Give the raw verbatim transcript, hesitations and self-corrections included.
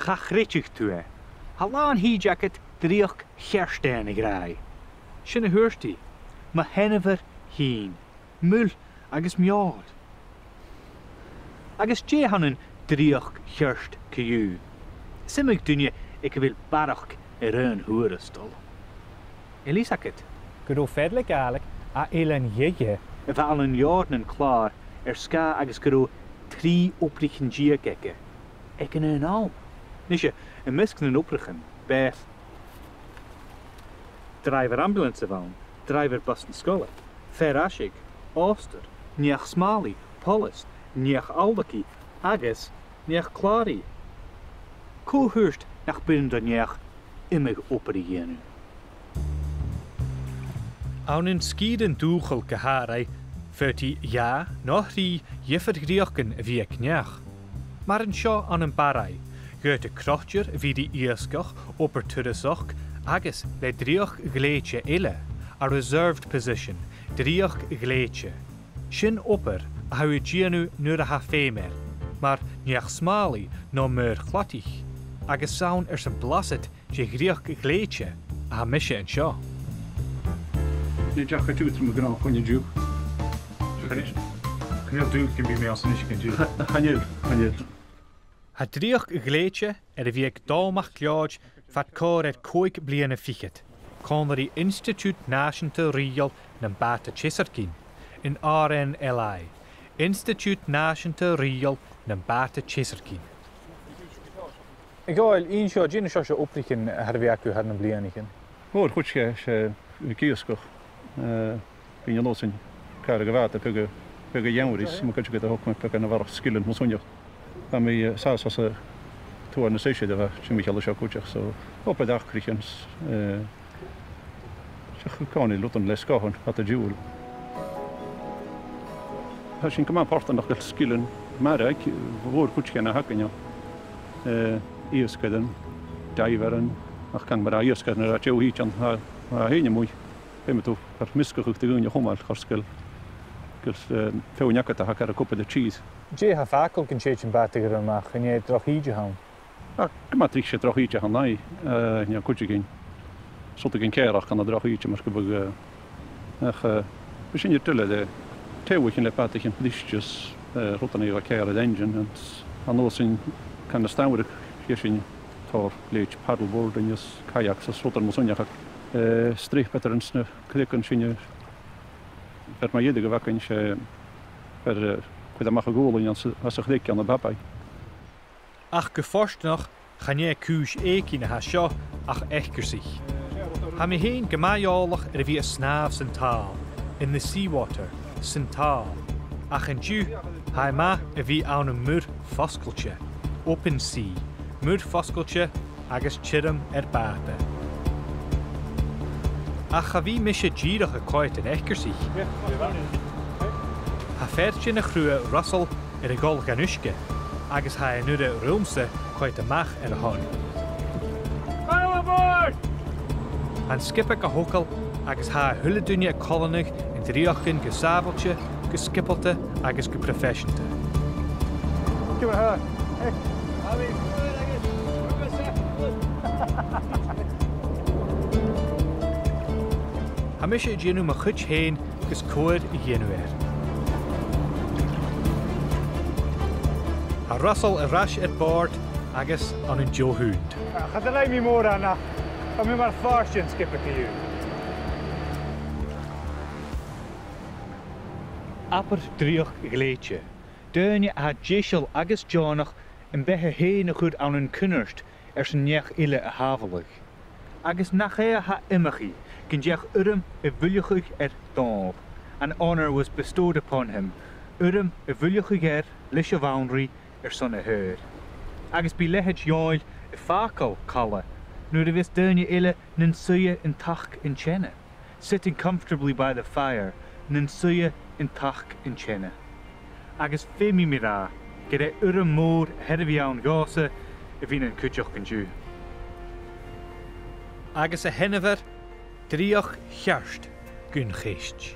Cha chreideadh tu e. Tha làn-thìde agad dreuchd cheart fhaighinn, a ghràidh. Sin a thuirt i, mo sheanmhair fhìn, Muil agus Meòir. Agus dè th' ann an dreuchd cheart co-dhiù? 'S iomadh duine aig a bheil barrachd air aon thuarastal. A bheil fhios agad gun robh fear le Gàidhlig à Eilean Ghiogha a bha ann an leabhar nan clàr air sgàth agus gun robh trì obraichean deug aige aig an aon àm? Nise, am measg nan obraichean, b' e dràibhear ambulance a bh' ann, dràibhear bus na sgoile, fear-aiseig, òstair, neach-smàlaidh, poileas, neach-amhlachaidh agus neach-clàraidh. Cò thuirt nach b' urrainn do neach iomadh obair a dhèanamh? Ann an sgìrean dùthchail gu h-àraidh, faodaidh dhà no thrì dhiofar dhreuchdan a bhith aig neach. Mar an seo ann am Barraigh, dh'fhaodadh croitear a bhith ri iasgach, obair turasachd agus le dreuchd ghlèidhte eile, a reserved position, dreuchd ghlèidhte. Sin obair a tha thu a' dèanamh nuair a tha feum air, mar neach-smàlaidh no maor-chladaich, agus 's ann airson blasad de dhreuchd ghlèidhte a tha mise an seo. Nì deach a dh'fhaodte mo ghnàth-chuimhne an-diugh. Chan eil, chan eil dùil gum bi mi ann san uisge an-diugh. Cha-, chan eil, chan eil. Tha dreuchd ghlèidhte air a bhith aig Dòmhnall MacLeòid fad còrr air còig bliadhna fichead, còmhla ri Institiùid Nàiseanta Rìoghail nam Bàta-Teasairginn, an R N L I, Institiùid Nàiseanta Rìoghail nam Bàta-Teasairginn. A Dhòmhnaill, innis, dè na seòrsa obraichean a tha air a bhith agaibh thar nam bliadhnaichean? Mòr-chuid, 's e, 's e, ag iasgach, eh, bhithinn an uair sin a' càradh a' bhàta, beagan, beagan geamhraidh, 's ma chuireadh tu a' chòcaireachd, beagan a bharrachd sgilean, mo shunnd. Tha mi, eh, sàs às a' tuath na seisear a bha timcheall an seo cuideachd, so, obair acraichean, eh, 's e a' còmhnaidh rudan le sgòthan fad an t-siubhail. Tha sin gu math pàirt den sgil, sgilean mara aig a' mhòr-chuid dha na th' againn, eh, iasgairean, dàimhearan, ach can mar a tha iasgairean air an deagh thìde ann, tha, tha fhèin a-muigh. Feumaidh tu far measgachadh do dhaoine a chumail, chur sgil, gu bheil, eh, feadhainn agad a tha car a' cupa de cheese. Dè tha fàgail gun tèid am bàta a dhol a-mach, an e droch thìde a th' ann? Ach gu math tric 's e droch thìde a th' ann, aidh, eh, neo cuideigin. Sudaigean ceàrr ach ann an droch thìde mar gum biodh, eh, ach, eh, bidh sinn air tilleadh le taobhaichean le bàtaichean briste is, eh, rudan a bha ceàrr air engine, agus an uair sin, can nas t-samhraidh, bidh sinn tòrr leithid paddleboarding is kayaks is rudan mar sin, ach, eh, streap eadar anns na creagan sin, eh, fear mu dheireadh a bh' againn, 's e fear, eh, chuir a-mach a ghualainn anns a', anns a' chreag ann am Babaigh. Ach gu fortanach, chan e cùis èiginn a tha seo ach eacarsaich. Tha mi fhèin gu math eòlach air a bhith a' snàmh san t-sàl, in the seawater, san t-sàl. Ach an-diugh, tha e math a bhith ann am muir fosgailte, open sea, muir fosgailte agus tioram air bàta. Ach cha bhi mise dìreach a' coimhead an eacarsaich. Tha fear de na cruaidh, Russell, air a dhol dhan uisge, agus tha e an urra riumsa coimhead a-mach air a shon. Pile aboard! Tha an sgioba ga thogail agus tha a h-uile duine a' coileanadh an dreuchdan gu sàbhailte, gu sgiobalta agus gu proifeiseanta. Give it a hug. Tha mise a' dèanamh mo chuid fhèin gus cobhair a dhèanamh air. Tha Russell air ais air bòrd agus ann an deagh shunnd. Cha do lean mi mòran ach tha mi mar phàirt den sgioba co-dhiù. Abair dreuchd ghlèidhte. Daoine a tha deiseil agus deònach am beatha fhèin a chur ann an cunnart airson neach eile a shàbhaladh. Agus nach e a tha iomchaidh gun deach urram a bhuileachadh air Dòmhnall, an honour was bestowed upon him, urram a bhuileachadh air leis a' bhanrigh airson a shaor. Agus bidh leithid dheth a' fàgail càil nuair a bhios daoine eile nan suidhe an taca an teine, sitting comfortably by the fire, nan suidhe an taca an teine. Agus feumaidh mi ràdh gur e urram mòr a th' air a bhith ann dhòmhsa a bhith nan cuideachd an-diugh. Agus a sheanmhair, dreuchd cheart gun cheist.